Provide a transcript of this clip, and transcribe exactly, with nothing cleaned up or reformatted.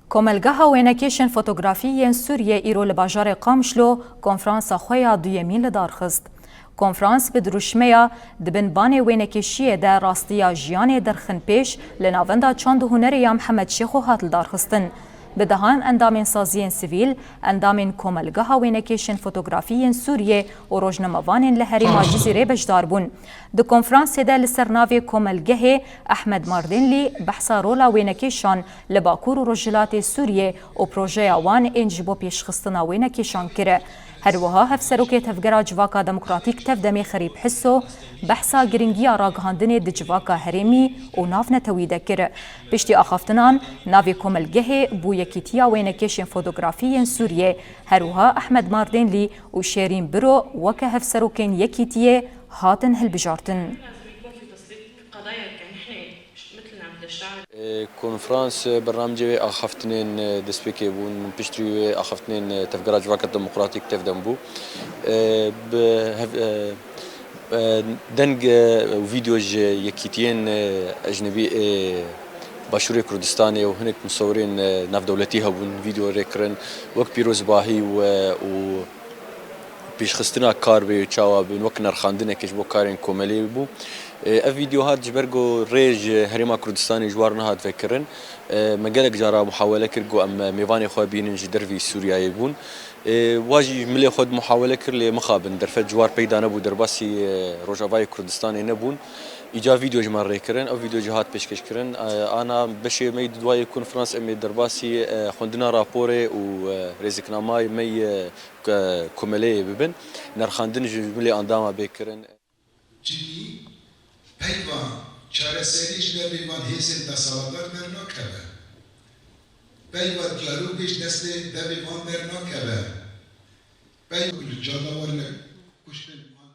Komelgeha Wênekêşên Fotografî yên Sûriyê îro li bajarê Qamişlo konferansa xwe ya duyemîn li dar xist. Konferans bi dirûşmeya Di bin banê wênekêşiyê de rastiya jiyanê derxin pêş li Navenda Çand û Hunerê ya Mihemed Şêxo hat lidarxistin. Bi dehan endamên saziyên sivîl, endamên Komelgeha Wênekêşên Fotografî yên Sûriyê û rojnamevanên li herêma Cizîrê beşdar bûn. Di konferansê de li ser navê Komelgehê Ehmed Mardinlî behsa rola wênekêşan li Bakur û Rojhilatê Sûriyê û projeya wan ên ji bo pêşxistina wênekêşan kir. Her wiha Hevserokê Tevgera Civaka Demokratîk Tevdemê Xerîb Hiso behsa giringiya ragihandinê di civaka herêmî û navnetewî de kir. Piştî axaftinan, navê komelgehê bû Yekîtiya Wênekêşên Fotografî yên Sûriyê. Her wiha Ehmed Mardênlî û Şêrîn Biro weke hevserokên Yekîtiyê hatin hilbijartin. Konferans bernamcê wê axaftinên destpêkê bûn, min piştrî wê axaftinên Tevgera Civaka Demokratîk Tevdem bû. Bi hev- deng û vîdeo ji yekîtiyên ecnebî ê Başûrê Kurdistanê û hinek musewirên navdewletî hebûn, vîdeo rê kirin, wek pîrozbahî û pêşxistina kar bê çawa bin, wek nerxandineke ji bo karên komelê bû. Ev vîdeo hat ji ber ku rê ji Herêma Kurdistanê ji war nehat vekirin. Me gelek cara muhawele kir ku em mêvanê xwe bînin ji dervî Sûriyeyê bûn. Wa jî milê xwe muhawele kir lê mixabin derfet ji war peyda nebû, derbasî Rojavayê Kurdistanê nebûn. Îca vîdeo ji me rê kirin, ew vîdeo jî hat pêşkêşkirin. Ana beşê me yê duwayê konferans em ê derbasî xwendina raporê û rêziknameyê me yê komeleyê bibin. Nerxandin ji milê andama bê kirin. Çimkî peyva çareserî ji devê van hêzên desthilatdar dernakeve. Peyva diyalogê ji destê devê van dernakeve. Peyva li canda warine kuştin.